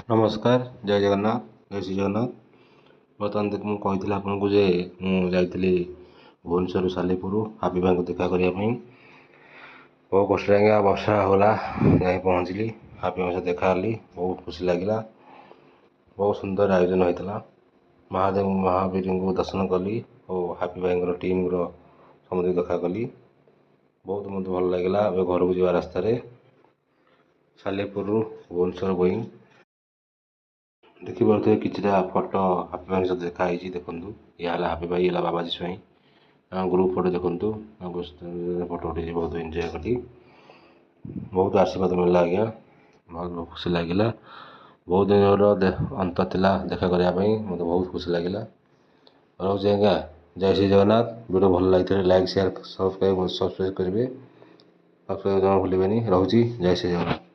ନମସ୍କାର, ଜୟ ଜଗନ୍ନାଥ, ଜୟ ଶ୍ରୀ ଜଗନ୍ନାଥ। ବର୍ତ୍ତମାନ ମୁଁ କହିଥିଲି ଆପଣଙ୍କୁ ଯେ ମୁଁ ଯାଇଥିଲି ଭୁବନେଶ୍ୱରରୁ ସାଲେପୁର ହାପି ଭାଇଙ୍କୁ ଦେଖା କରିବା ପାଇଁ। ବହୁ କଷ୍ଟରେ ଆଜ୍ଞା, ବର୍ଷା ହେଲା, ଯାଇ ପହଞ୍ଚିଲି। ହାପି ଭାଇଙ୍କ ସହ ଦେଖା ହେଲି, ବହୁତ ଖୁସି ଲାଗିଲା। ବହୁତ ସୁନ୍ଦର ଆୟୋଜନ ହୋଇଥିଲା। ମହାଦେବ ମହାବୀରଙ୍କୁ ଦର୍ଶନ କଲି ଓ ହାପି ଭାଇଙ୍କର ଟିମ୍ର ସମସ୍ତଙ୍କୁ ଦେଖା କଲି। ବହୁତ ମୋତେ ଭଲ ଲାଗିଲା। ଏବେ ଘରକୁ ଯିବା ରାସ୍ତାରେ, ସାଲେପୁରରୁ ଭୁବନେଶ୍ୱର ଗୋଇଂ। ଦେଖିପାରୁଥିବେ, କିଛିଟା ଫଟୋ ହାପି ଭାଇଙ୍କ ସହିତ ଦେଖା ହେଇଛି। ଦେଖନ୍ତୁ, ଇଏ ହେଲା ହାପି ଭାଇ, ଇଏ ହେଲା ବାବାଜୀ ସ୍ୱାଇଁ। ତାଙ୍କ ଗ୍ରୁପ୍ ଫଟୋ ଦେଖନ୍ତୁ। ତାଙ୍କ ଫଟୋ ଉଠେଇଛି, ବହୁତ ଏନ୍ଜୟ କଲି। ବହୁତ ଆଶୀର୍ବାଦ ମିଳିଲା ଆଜ୍ଞା, ବହୁତ ଖୁସି ଲାଗିଲା। ବହୁତ ଦିନର ଅନ୍ତ ଥିଲା ଦେଖା କରିବା ପାଇଁ, ମୋତେ ବହୁତ ଖୁସି ଲାଗିଲା। ରହୁଛି ଆଜ୍ଞା, ଜୟ ଶ୍ରୀ ଜଗନ୍ନାଥ। ଭିଡ଼ିଓ ଭଲ ଲାଗିଥିଲେ ଲାଇକ୍, ସେୟାର, ସବସ୍କ୍ରାଇବ୍ କରିବେ। ସବସ୍କ୍ରାଇବ୍ ଜମା ଭୁଲିବେନି। ରହୁଛି, ଜୟ ଶ୍ରୀ ଜଗନ୍ନାଥ।